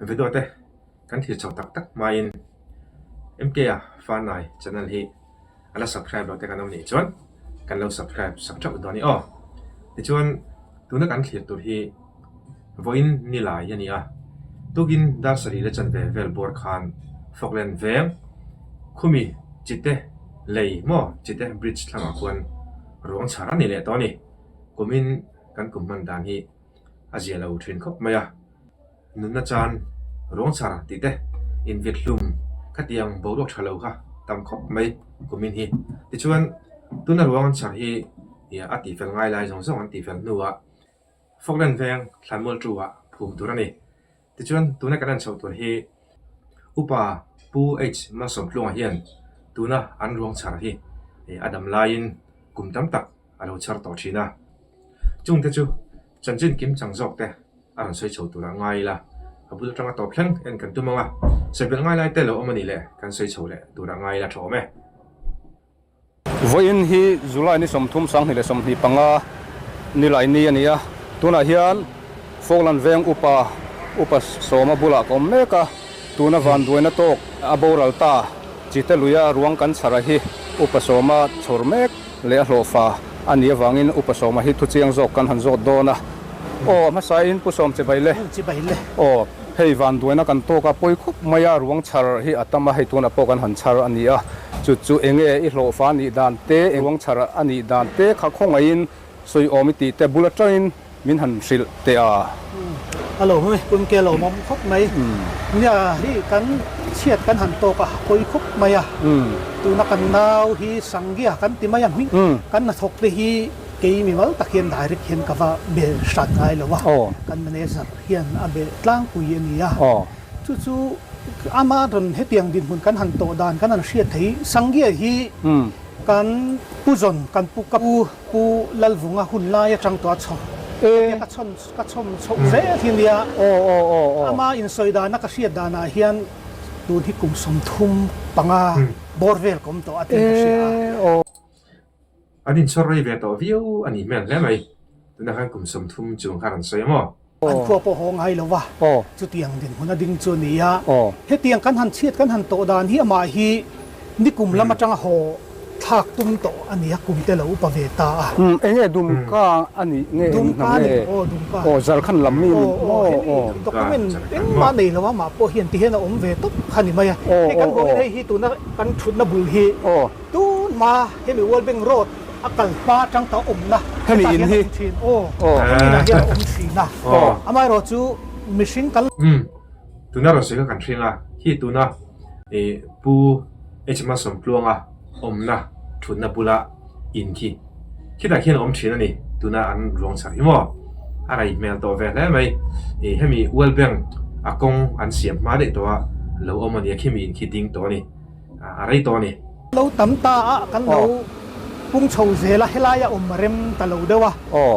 Video te kan thlir chho tak tak hmain MK-a Fanai channel hi a la subscribe lo te kan awm nih chuan kan lo subscribe sak theuh dawn a ni aw. Tichuan tuna kan thlir tur hi vawiin ni lai a ni a, tukin dar sarih la chanve vel bawr khan Falkland veng khumi Chite lei maw Chite bridge thlangah khuan ruang chhar a ni leh tawh a ni. Kumin kan kum hman dan hi a zia lo thin khawp mai a, nunna chan ruang chhar tih te invet hlum khatiang boruak tha lo kha tam khawp mai kumin hi. Tichuan tuna ruang an chhar hi a tihfel ngai lai zawng zawng an tihfel hnuah Falkland veng thlanmual tu ah phum tur a ni. Tichuan tuna kan en chhoh tur hi Upa Pu H Malsawmtluanga hian tuna an ruang chhar hi a dam laiin kum tam tak a lo chhar tawh thin a. Chungte chu chanchin kim chang zawk te a rawn sawi chho tur a ngai ila, a bul atanga tawp thleng en kan tum ang a, sawi belh ngai lai te lo awm a nih leh kan sawi chho leh tur a ngai ila tha awm e. Vawiin hi July ni 30 2025 nilai ni a ni a, tunah hian Falkland veng upa upa sawma bulah ka awm mek a, tuna vanduaina tawk a boral ta Chite luia ruang kan chhar a hi upa sawma chhawr mek. Leh a hlawhfa a nih avangin Upa Sawma hi thuchiang zawk kan han zawt dawn a. Aw, a hmasain Pu Sawm chibai le. Chibai le. Aw, hei vanduaina kan tawk a, pawi khup mai a, ruang chhar hi a tam a, hei tunah pawh kan han chhar a ni a. Chu chu eng nge i hlawhfa a nih dan te, ruang chhar a nih dan te kha khawngaihin sawi awm i tih te bul atangin Min han hrilh teh a. A lo hmui pum ke lo mawm khawp mai. Nia hi kan chhiat kan han tawk a, pawi khawp mai a. Tuna kan nau hi Sanggia kan ti mai a hming. Kan hnathawk te hi kei mimal tak hian direct hian ka va be hran ngai lo a. Kan manager hian a be tlangpui a ni a. Chu chu ama rawn hetiang dinhmun kan han tawh dan kan han hriat thei. Sanggia hi kan pu zawn kan pu ka pu. Pu Lalvunga hun lai atang tawh a chho. Hetia ka chhawn ka chhawm chhoh zel hi nia. Ama insawi dana ka hriat danah hian tun hi kum 35 bawr vel ka awm tawh a tih ka hria a. An inchhawr rei ve tawh viau a nih hmel hle mai. Tunah khan kum 30 chung kha rawn sawi a maw? An khua pawh haw ngai lo va, chutiang dinhmun a ding chu a ni a. Hetiang kan han chhiat kan han tawh dan hi amah hi nikum lam atanga haw thlak tum tawh a ni a, kum te lo upa ve ta a. Eng nge Dumka a nih nge eng hnam nge? Aw Jharkhand lam mi a ni maw? Hemi document engmah nei lo amah pawh hian tihian a awm ve tawp kha a ni mai a. Hei kan huangin hei hi tuna kan thutna bul hi Tun hma hemi World Bank Road a kal hma atang ta awmna Hemi hetah in hian a hi. awm thin aw hemi inah hian a awm thin a amaherawh chu mihring kal Umm tuna rawn sawi kha kan hring a khi tuna ih Pu HM Sawmtluanga awmna thutna bula in khi khitah khian a awm thin a ni tuna an ruang chhar hi maw a rei hmel tawh ve hle mai ih hemi World Bank a kawng an siam hma daih tawh a lo awm a nia khimi in khi ding tawh a ni. A rei tawh a ni. Lo tam ta a, kan lo pung chho zel a, helai a awm a rem ta lo deuh a,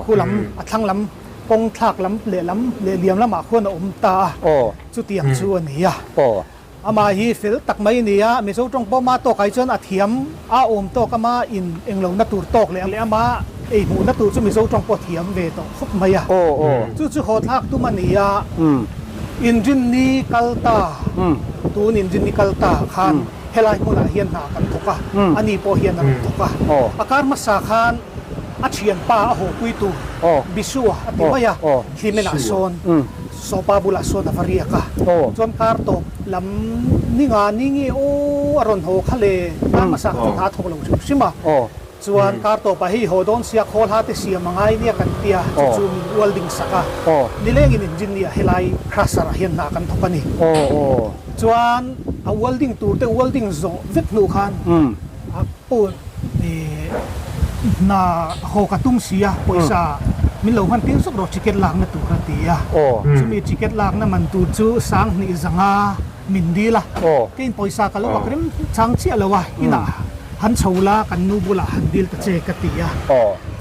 khu lam a thlang lam kawng thlak lam leh lam leh liam lamah khuan a awm ta a, chutiang chu a ni a. Amah hi fel tak mai a ni a, Mizo tawng pawh ama tawkah hi chuan a thiam a awm tawk ama in englohna tur tawk leh ama ei hmuhna tur chu Mizo tawng pawh a thiam ve tawh khawp mai a. Chu chu haw thlak tum a ni a. Inrinni kal ta, tun inrinni kal ta khan helai hmunah hian hna kan thawk a, ani pawh hian a rawn thawk a. A kar hmasa khan a thianpa a hawpui tur Bisua a ti mai a, Hlimenah sawn Sawpa bulah sawn a va riak a, chuan kar tawp lam ni nga ni nge aw a rawn haw kha le, kar hmasa kha chu hna a thawk lo hrim hrim a. Chuan kar tawpah hei haw dawn sia khawl ha te siam a ngai nia kan tia chu chu min ual ding sak a. Nilengin engine helai crusher ah hian hna kan thawk a ni. Chuan a ual ding tur te ual ding zawh vek hnu khan a pawh hna haw ka tum si a pawisa min lo hman tir zawk rawh ticket lakna tur a ti a. Chumi ticket lakna man tur chu 2000 zanga Min dil a, keiin pawisa ka lo ak rem chang chiah lo a, inah han chho la kan nu bulah han dil ta che ka ti a,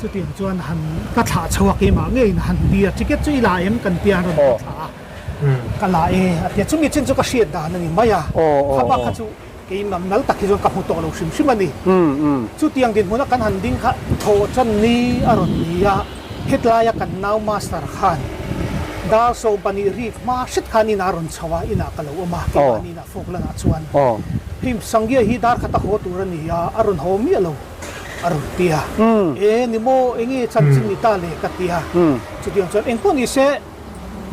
chutiang chuan han ka thlah chho a keimah ngeiin han dil a, ticket chu i la em kan tia an rawn ka thlah a, ka la e a ti a, chumi chin chu ka hriat dan a ni mai a, kha bak kha chu keimah nal tak hi chuan ka hmu tawh lo hrim hrim a ni. Chutiang dinhmuna kan han ding kha thawh tan ni a rawn ni a, hetlaia kan nau master khan. Dar 12 rik hma hret khan inah a rawn chho a, inah ka lo awm a, keimahni inah Falkland ah chuan hei Sangya hi dar khat a haw tur a ni a, a rawn haw miah lo a rawn ti a, e ni maw enge chanchin ni ta le ka ti a, chutiang chuan engpawh ni se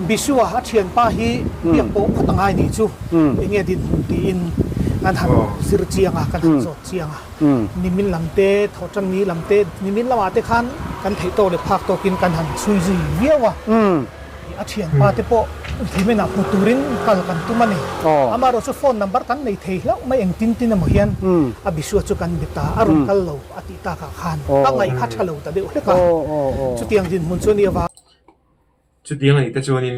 Bisua a thianpa hi biak pawh phawt a ngai nih chu enge dinhmun tiin kan han zir chiang a, kan han zawt chiang a. Nimin lam te, thawhtanni lam te, nimin lamah te khan kan theih tawk leh phak tawkin kan han chhui zui viau a. A thianpa te pawh Hlimen ah hmu turin kal kan tum a ni. Amaherawh chu phone number kan nei thei hlauh mai eng tin tin emaw hian a Bisua chu kan be ta, a rawn kal lo a tih takah khan ka ngaih kha tha lo ta deuh hlek a. Chutiang dinhmun chu a nih avang. Chutiang a nih te chuanin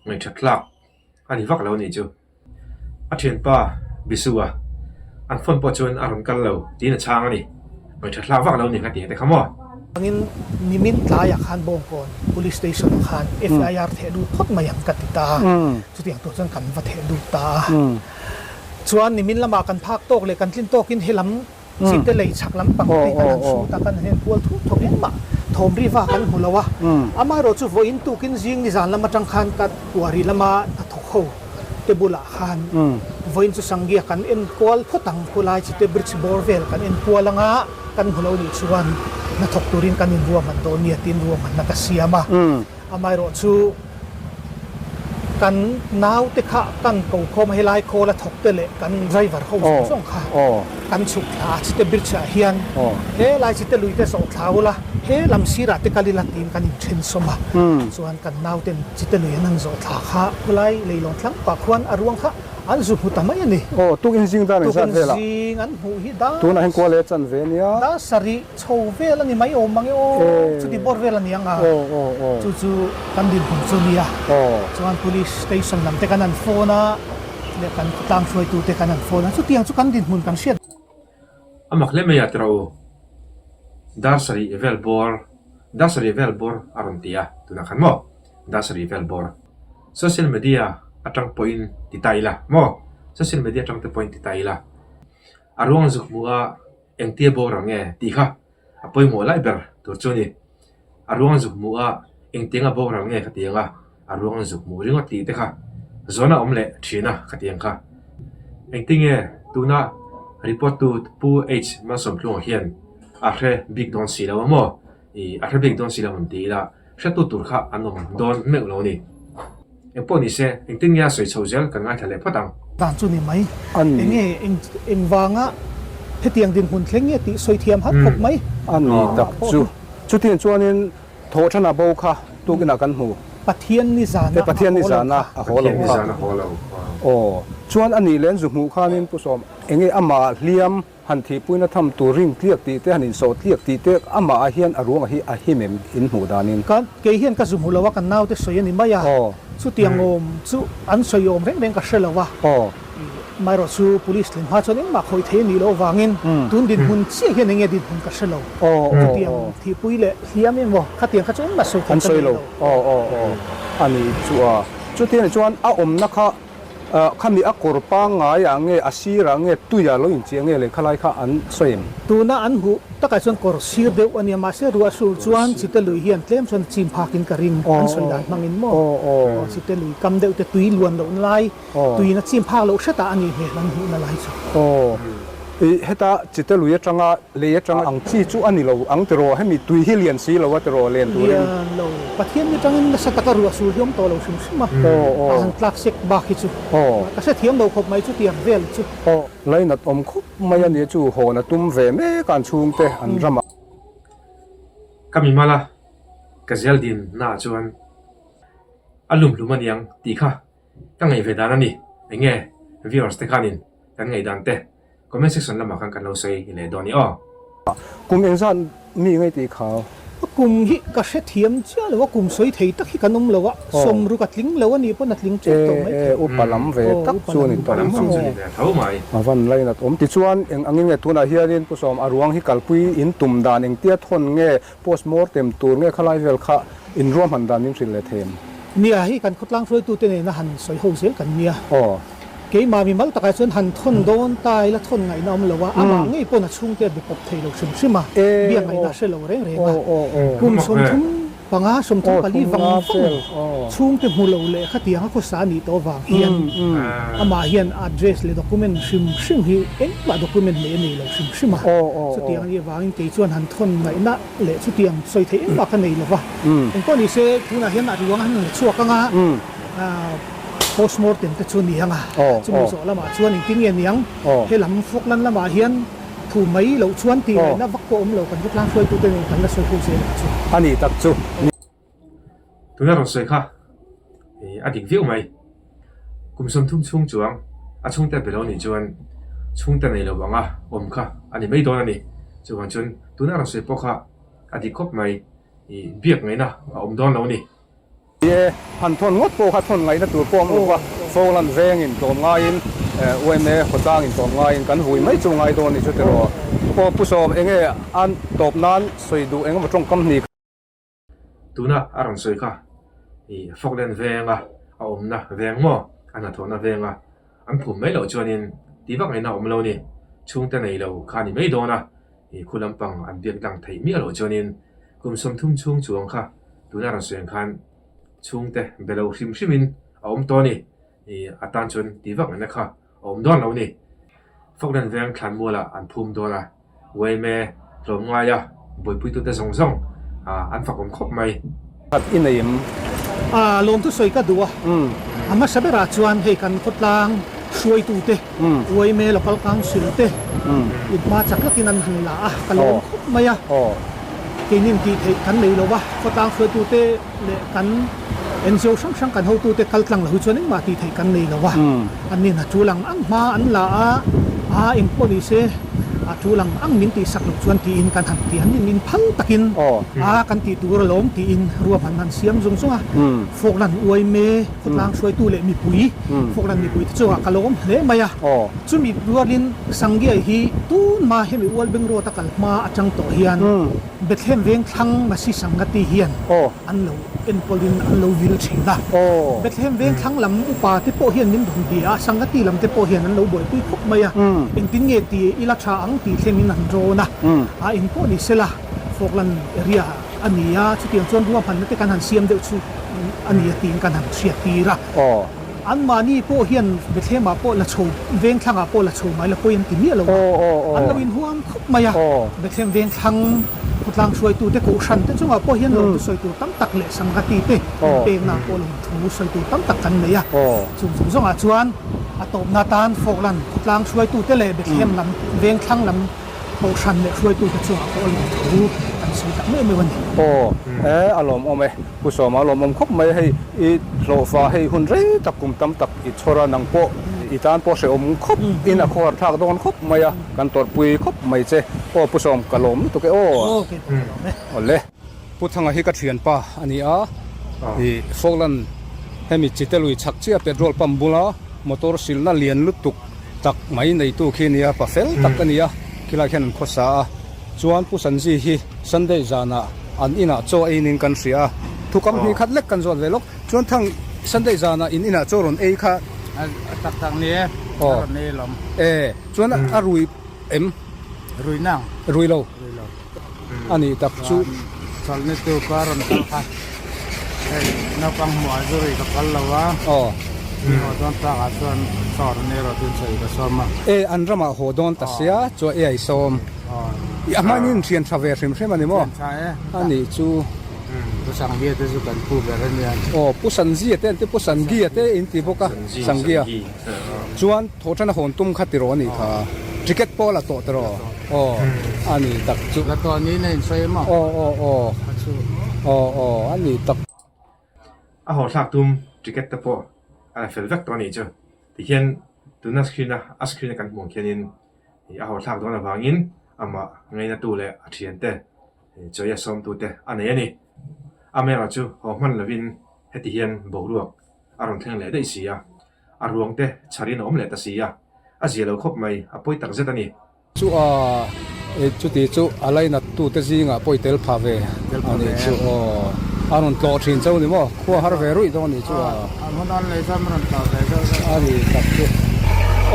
ngaihṭhat tlak a ni vak lo a nih chu. A ṭhianpa Bisu-a an phone pawh chuan a rawn kal lo tiin a chhang a ni. Ngaihṭhat tlak vak lo a ni kha tih te kha maw? Angin nimin tlaiah khan Bawngkawn Police Station ah khan FIR theh lut phawt mai ang ka ti ta a, chutiang tur chuan kan va theh lut ta a. Chuan nimin lamah kan phak tawk leh kan tlin tawkin helam Chite lei chhak lam pang te kan han hrut a, kan han enkual thut tho engmah thawm ri va kan hmu lo a. Amaherawh chu vawiin tukin zing nizan lam atang khan ka kuari lama hnathawk ho te bulah khan vawiin chu Sanggia kan enkual phawt ang, khulai Chite bridge bawr vel kan enkual anga kan hmu lo nih chuan hnathawk turin kan inruahman dawn nia tiin ruahmanna ka siam a. Amaherawh chu kan naute kha kan ko khawm a, helai khawl a thawk te leh kan driver ho zawng zawng kha kan chhuk thla a, chite bridge ah hian helai chite lui te zawh thla ula he lam sirah te kal ila tiin kan inthen sawm a, chuan kan nauten chite lui an han zawh thla kha khulai leilawn thlang pah khuan a ruang kha an zu hmu ta mai a ni. Aw, tukin zing dan engzat velah? Tukin zing an hmuh hi dar. Tunah hian kual leh chan ve nia. Dar sarih chho vel a ni mai awm mang e aw, chuti bawr vel a ni ang a, chu chu kan dinhmun chu a nia. Chuan Police Station lam te kan han phone a, leh kan khawtlang hruaitu te kan han phone a, chutiang chu kan dinhmun kan hriat. A mak hle mai a tiraw u, dar sarih vel bawr, dar sarih vel bawr a rawn ti a, tunah khan maw dar sarih vel bawr. Social media atang pawhin ti ta ila maw, social media atang te pawhin ti ta ila, a ruang zuk hmuh a Engtia boral nge tih kha a pawimawh lai ber tur chu a ni. A ruang zuk hmuh a, engtianga boral nge ka ti ang a, a ruang zuk hmuh ringawt tih te kha zawn a awm leh thin a ka ti ang kha. Engtinge tuna report tu Pu H Malsawmtlunga hian a hre bik dawn si lo a maw? Ih a hre bik dawn si lo ang ti ila Hretu tur kha an awm dawn meuh lo a ni. Engpawh ni se, engtin nge a sawi chho zel kan ngaithla leh phawt ang. Dan chu ni mai. Enge engvanga hetiang dinhmun thleng nge tih sawi thiam har khawp mai. A ni tak chu. Chutiang chuanin thawhṭhana bo kha tukinah kan hmu. Pathian ni zana a Pathian ni zana a haw lo kha. Aw. Chuan a nih leh an zu hmuh khanin Pu Sawm, enge amah hliam Han thihpuina tham tur ring tliak tih te, han insawh tliak tih te amah ah hian a ruangah hi a him em in hmuh danin. Ka kei hian ka zu hmu lo a, kan naute sawi a ni mai a, chutiang awm chu an sawi awm reng reng ka hre lo a, amaherawh chu police thleng hma chuan engmah khawih thei a nih loh avangin tun dinhmun chiah hian enge dinhmun ka hre lo, chutiang thihpui leh hliam emaw khatiang kha chu engmah sawi theih ka nei lo. A ni chu a, chutiang chuan a awmna kha Khami a kawr pangngai ah nge a sir ah nge tui ah lo inchiah nge lehkha lai kha an sawi em? Tuna an hmuh takah chuan kawr sir deuh a nia, mahse ruah sur chuan Chite lui hian tlem chuan a chim phak in ka ring, an sawi dan hmang in maw? Aw Chite lui kam deuh te tui luan loh na lai, tuiin a chim phak loh hretah a nih hmel an hmuhna lai chu. Aw I heta Chite lui atanga lei atanga ang chi chu a ni lo ang tiraw? Hemi tui hi lian si lo a tiraw len turin? Lian lo. Pathian ni tangin nasa taka ruah sur hi awm tawh lo hrim hrim a, a han tlak sek bak hi chu ka hrethiam lo khawp mai chutiang vel chu. Lainat awm khawp mai a nia chu hawn a tum ve mek a an chhungte an ramah. Ka mi mal a, ka zel din naah chuan a lumhlum a niang tih kha ka ngaih ve dan a ni. Enge viewers te khanin kan ngaihdan te comment section lamah khan kan lo sawi leh dawn i aw. Kum engzat mi ngei tih kha? Kum hi ka hrethiam chiah lo a, kum sawi thei tak hi kan awm lo a, sawmruk a tling lo a nih pawn a tling tep tawh mai thei. E, upa lam ve tak chu a ni tawh ang chu. A van lainat awm. Tichuan eng angin nge tunah hianin Pu Sawm a ruang hi kalpui in tum dan engtia thawn nge Post mortem tur nge khalai vel kha in ruahman dan min hrilh leh thei em? Nia, hei kan khawtlang hruaitute nena han sawi ho zel kan nia. Aw. Keimah mimal takah chuan han thawn dawn ta ila thawn ngaihna awm lo a, amah ngei pawn a chhungte a be pawp thei lo hrim hrim a, biak ngaihna a hre lo reng reng a. Kum 30. panga, 34 vang vang chhungte hmu lo leh khatiang a khawsa a nih tawh avang hian amah hian address leh document hrim hrim hi engmah document nei a nei lo hrim hrim a. Chutiang a nih avangin kei chuan han thawn ngaihna leh chutiang sawi theih engmah ka nei lo va. Engpawh ni se tunah hian a ruang a han la chhuak ang a, postmortem te chu a ni ang a, chumi zawh lamah chuan engtin nge niang helam Falkland lamah hian Thu mai loh chuan tih ngaihna vak pawh awm lo kan khawtlang hruaitute nen kan la sawi ho zel ang chu. A nih tak chu. Tuna rawn sawi kha a dik viau mai. Kum 30 chhung chuang a chhungte be lo nih chuan chhungte nei lo anga awm kha a ni mai dawn a ni. Chuvang chuan tuna rawn sawi pawh kha a dik khawp mai. Biak ngaihna a awm dawn lo a ni. Ni e, han thawn ngawt pawh kha thawn ngaihna tur pawh a awm lo va, Falkland vengin tlawm ngaiin, yma khawtlangin tlawm ngaiin kan vui mai chu ngai dawn ni chu tiraw. Aw Pu Sawm, enge a tawp nan sawi duh engemaw tawngkam hni kha. Tuna a rawn sawi kha i Falkland venga a awmna veng maw, a hnathawhna venga an phum mai loh chuanin ti vak ngaihna a awm lo ni, chhungte nei lo kha a ni mai dawn a, i khu lampang an biak dang theih miah loh chuanin kum 30 chhung chuang kha tuna rawn sawi ang khan chhungte be lo hrim hrimin a awm tawh a ni. I a tan chuan ti vak ngaihna kha a awm dawn lo a ni. Falkland veng thlanmualah an phum dawn a, yma tlawm ngaia buaipuitute zawng zawng an fakawm khawp mai. Khat i nei em? A lawmthu sawi ka duh a, a hmasa berah chuan hei kan khawtlang hruaitute, yma Local Council te inhma chak takin an han la a, ka lawm khawp mai a. Keinin tih theih kan nei lo va, khawtlang hruaitute leh kan NGO hrang hrang kan hotute kal tlang lo hi chuan engmah tih theih kan nei lo va. An nin a tul ang ang hma an la a, a engpawh ni se a tul ang ang min tihsak loh chuan tiin kan han ti. An nin min phal takin a kan tih tur alawm tiin ruahman an siam zung zung a. Falkland uaime khawtlang hruaitu leh mipui, Falkland mipuite chungah ka lawm hle mai a. Chumi rualin Sanggiai hi tunhma hemi Ualbeng Road a kal hma atang tawh hian Bethlehem veng thlang Masi Sangati hian an lo enkawlin an lo vil thin a. Bethlehem veng thlang lam upa te pawh hian min rawn bia a, Sangati lam te pawh hian an lo buaipui khawp mai a. Engtin nge ti ila tha ang tih thlemin an rawn a. A engpawh ni sela Falkland area a ni a, chutiang chuan ruahmanna te kan han siam deuh chu a ni a tiin kan han hriattir a. Anmahni pawh hian Bethlehem-ah pawh la chho, Vengthlangah pawh la chho mai la pawi an ti miah lo a, an lo inhuam khawp mai a. Bethlehem Vengthlang khawtlang hruaitute kohhran te chungah pawh hian lawmthu sawi tur tam tak leh Sangati te inpekna pawh lawmthu sawi tur tam tak kan nei a. Chung zawng zawngah chuan a tawpna atan Falkland khawtlang hruaitute leh Bethlehem lam Vengthlang lam Kohhran leh hruaitute chungah pawh a lawmthu kan sawi tak meuh meuh a ni. Aw, e, a lawmawm e. Pu Sawma a lawmawm khawp mai. Hei i hlawhfa hei hun rei tak kum tam tak i chhawr a, nang pawh i tan pawh hrehawm khawp in a khawhar thlak dawn khawp mai a, kan tawrhpui khawp mai che. Aw Pu Sawm, ka lawm lutuk e aw. Aw, kei pawh ka lawm e. Awle. Pu Thanga hi ka thianpa a ni a, i Falkland hemi Chitelui chhak chiah petrol pump bula motor silna lian lutuk tak mai neitu khi a nia, pa fel tak a ni a, khilai khian an khawsa a, chuan Pu Sanji hi Sunday zanah an inah chaw ei nin kan hria a, thukam hnih khat lek kan zawt ve lawk, chuan thang Sunday zanah in inah chaw rawn ei kha A tak tak ni e, a rawn ei alawm. E, chuan a rui em? Rui nang. Rui lo. Rui lo. A nih tak chu. Chawlhni tu ka rawn kal kha hei naupang hmuh ah zu rui ka phal lo a. Aw. Ni haw dawn tak ah chuan chaw rawn ei rawh tiin sawi ka sawm a. E an ramah haw dawn ta sia chuan e ai sawm. Aw. I a hmain in thian tha ve hrim hrim a ni maw? Thian tha e. A nih chu. Pu Sangia te chu kan pu ber a nia. Aw Pu Sanjia te an ti Pu Sangia te in ti bawk a Sangia. Chuan. Thawhṭan a hawn tum kha tiraw a nih kha. Ticket pawh a la tawh tiraw? Aw, a ni tak chu. La tawh niin a insawi em aw? Aw, aw, aw. A chu. Aw, aw, a ni tak. A haw thlak tum ticket te pawh a la fel vek tawh a nih chu. Tihian tuna screen a a screen a kan hmuh ang khianin a haw thlak dawn avangin amah ngainatu leh a thiante chawi a sawmtute a nei a ni. Amaherawhchu haw hman lovin heti hian boruak a rawn thleng leh daih si a. A ruang te chharin a awm leh ta si a, a zia lo khawp mai, a pawi tak zet a ni. Chu a chuti chu a lainat tute zingah pawi tel pha ve a nih chu aw. A rawn tlawh thin chauh ni maw? Khua har ve ruih dawn a nih chu a. A hmun awn lei chuan a rawn tlawh ve deuh deuh. A ni tak chu.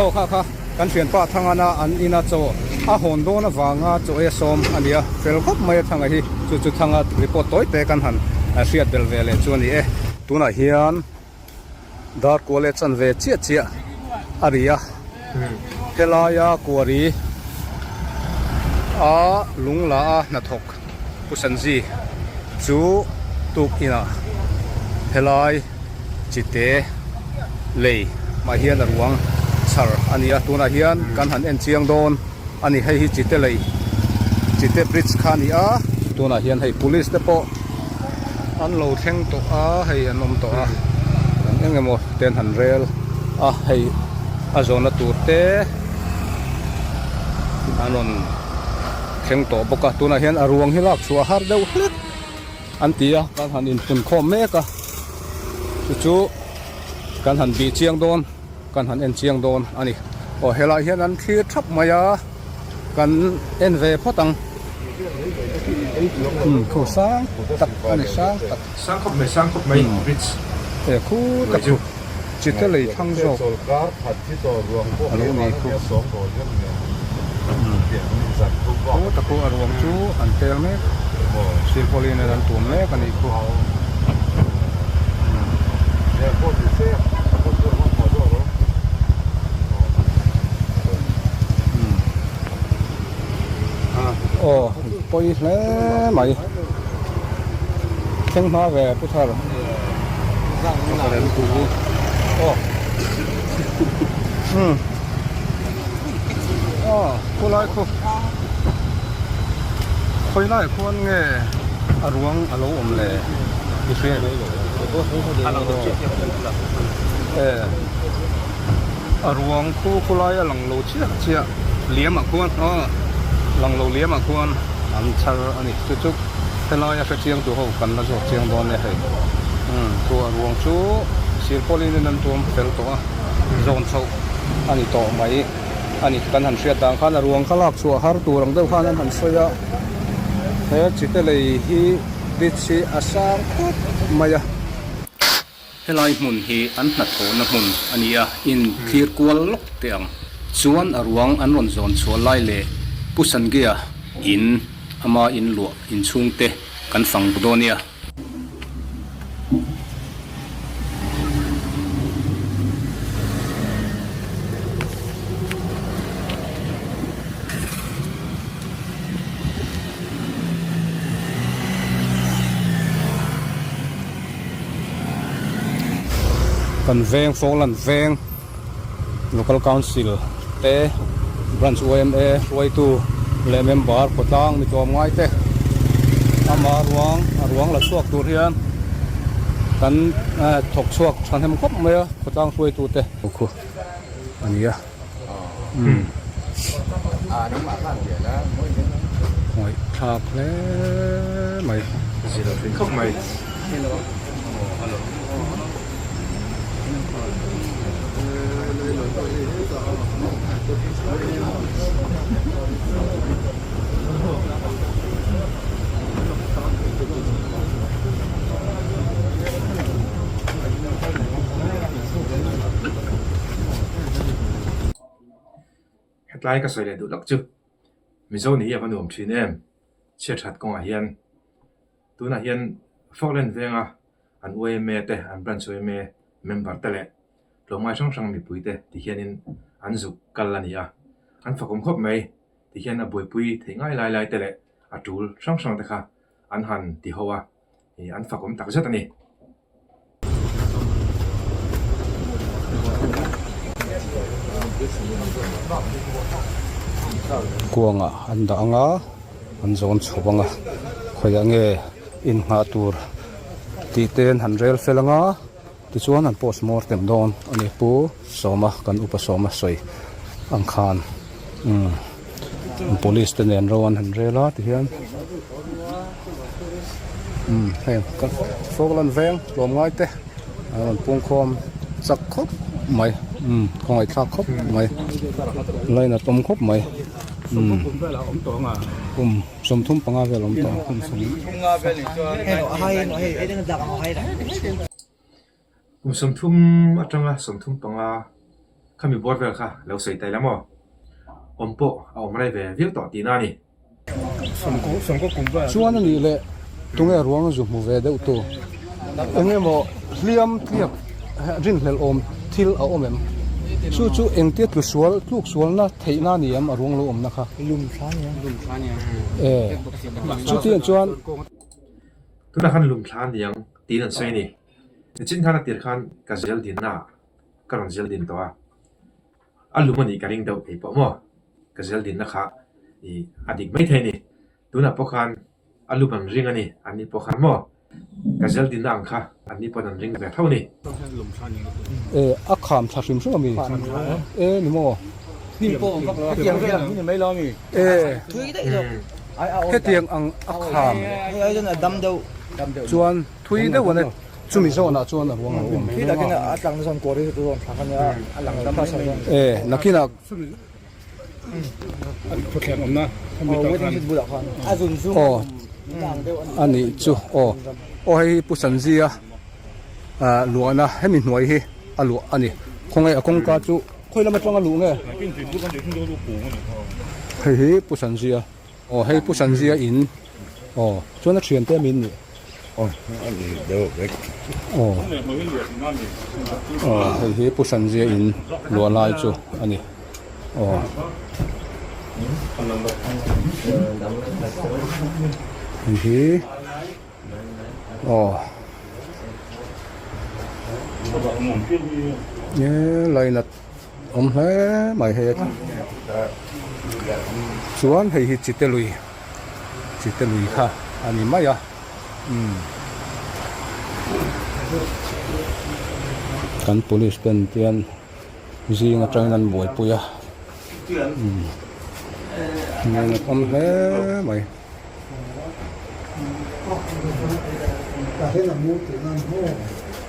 Aw kha kha kan thianpa Thangana an ina chaw a hawn dawn avanga chaw ei a sawm a nia. Fel khawp mai a Thanga hi. Chu chu Thanga report tawi te kan han. hriat belh ve leh chu a ni e. Tunah hian dar kua leh chanve chiah chiah a ri a, helaia kuari a lung la a hnathawk Pu Sanji chu tuk inah helai chite lei mah hian a ruang chhar a ni a, tunah hian kan han en chiang dawn a ni, hei hi chite lei chite bridge kha a ni a, tunah hian hei police te pawh an lo thleng tawh a, hei an awm tawh a, an eng emaw te an han rel a, hei a zawhna tur te an rawn thleng tawh bawk a, tunah hian a ruang hi lak chhuah har deuh hlek an ti a, kan han inpun khawm mek a, chu chu kan han bih chiang dawn kan han en chiang dawn a ni. Aw helai hian an thlir thap mai a, kan en ve phawt ang. Umm khu sang tak a ni sang tak. Sang khawp mai sang khawp mai bridge. E khu tak khu chite lei thlang zawk a lo ni khu. Khu tak khu a ruang chu an tel mek silpauline an tun mek a nih khu. Aw pawi hle mai thleng hma ve pu thar aw umm aw khawlai khu khawilai khuan nge a ruang a lo awm le i hria e a ruang khu khawlai a lang lo chiah chiah liam ah khuan aw lang lo liam ah khuan an chhar a ni chu chu helai a hre chiang tu ho kan la zawk chiang dawn e hei umm chu a ruang chu sir pawlin in an tuam fel tawh a zawn chhoh a ni tawh mai a ni kan han hriat dan khan a ruang kha lak chhuah har tur ang deuh khan an han sawi a he chite lei hi bridge hi a sang khawp mai a. Helai hmun hi an hnathawhna hmun a ni a, in thlir kual lawk teh ang. Chuan a ruang an rawn zawn chhuah lai leh Pu Sangia in ama in luah inchhung te kan fang dawn nia. Kan veng Falkland veng Local Council te Branch yma hruaitu leh member khawtlang mi tlawm ngai te ama ruang a ruang la chhuak tur hian kan thawk chhuak thahnem khawp mai a khawtlang hruaitu te khu a ni a. Ngaihthlak hle mai. Zir a tling khawp mai. Hetlai ka sawi leh duh lawk chu Mizo ni hi a va nuam thin em chhiat that kawngah hian tunah hian Falkland venga an yma te an branch yma member te leh tlawmngai hrang hrang mipui te ti hianin an zuk kal a ni a an fakawm khawp mai ti hian a buaipui theih ngai lai lai te leh a tul hrang hrang te kha an han ti ho a ih an fakawm tak zet a ni. Kuangah an dah ang a an zawn chho ang a khawiah nge innghah tur tih te an han rel fel ang a tichuan an post mortem dawn a ni pu Sawma kan upa Sawma sawi ang khan umm police te nen ro an han rel a tihian umm heng Falkland veng tlawmngai te an rawn pungkhawm chak khawp mai umm khawngaihthlak khawp mai lainat awm khawp mai umm kum 35 vel awm tawh Kum 30 atanga 35 khami bawr vel kha lo sawi ta ila maw? Awm pawh a awm rei ve viau tawh tihna a ni. Chuan a nih leh. Tunge ruang zu hmu ve deuh tu? Eng emaw hliam tliak rinhlelh awm thil a awm em? Chu chu engtia tlu sual, tluk sualna theihna a ni em a ruang lo awmna kha? E, chutiang chuan. Tunah khan lum thla a ni ang tiin an sawi a ni. Nichin khan a tir khan ka zel dinna ah ka rawn zel din tawh a. A lum a nih ka ring deuh thei pawh maw? Ka zel dinna kha i a dik maithei a ni. Tunah pawh khan a lum an ring a ni, an ni pawh khan maw? Ka zel dinna ang kha an ni paw'n an ring ve tho a ni. E, a kham thla hrim hrim a mi? E, ni maw? E, hetiang ang a kham chuan thui deuh an e. Chumi zawnah chuan a ruang a awm. E, nakinah. Aw a nih chu aw aw hei hi Pu Sanjia ah luahna hemi hnuai hi a luah a ni khawnge a kawngka chu khawi lam atanga luh nge hei hi Pu Sanjia aw hei Pu Sanjia in aw chuan a thiante min nih. Aw aw hei hi Pu Sanjia in luah lai chu a ni aw. Hei hi aw e lainat awm hle mai hei a chuan hei hi chite lui chite lui kha a ni mai a. Umm kan police ten tian zing atangin an buaipui a umm ngainat awm hle mai.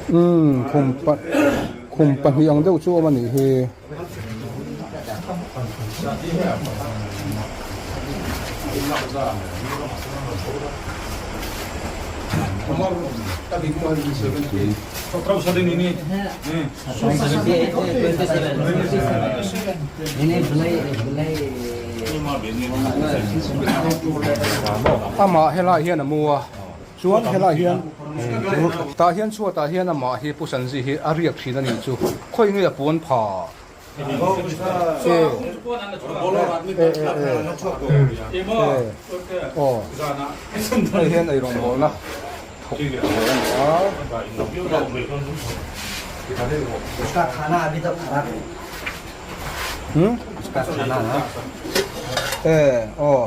Umm khum pa khum pahnih ang deuh chu awm a nih hi. Amah helai hian a mu a. Chuan helai hian tah hian chhuatah hian amah hi Pu Sanji hi a riak thin a nih chu. Khawi nge a puan pha? E e e e aw hei hian ei rawngbawlna thawk tur a ni a. Hmm? E aw.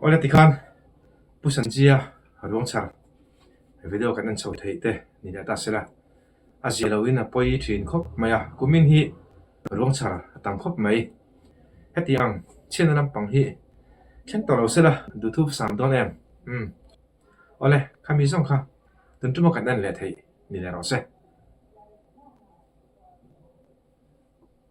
Awle tikhan Pu Sanjia ruangchhar video kan en chho theih te ni leh ta sela a zia lo in a pawi thin khawp mai a kumin hi ruangchhar a tam khawp mai hetiang chhiatna lampang hi thleng tawh lo sela duhthu sam dawn em umm awle khami zawng kha tun tuma kan en leh theih ni leh rawh se.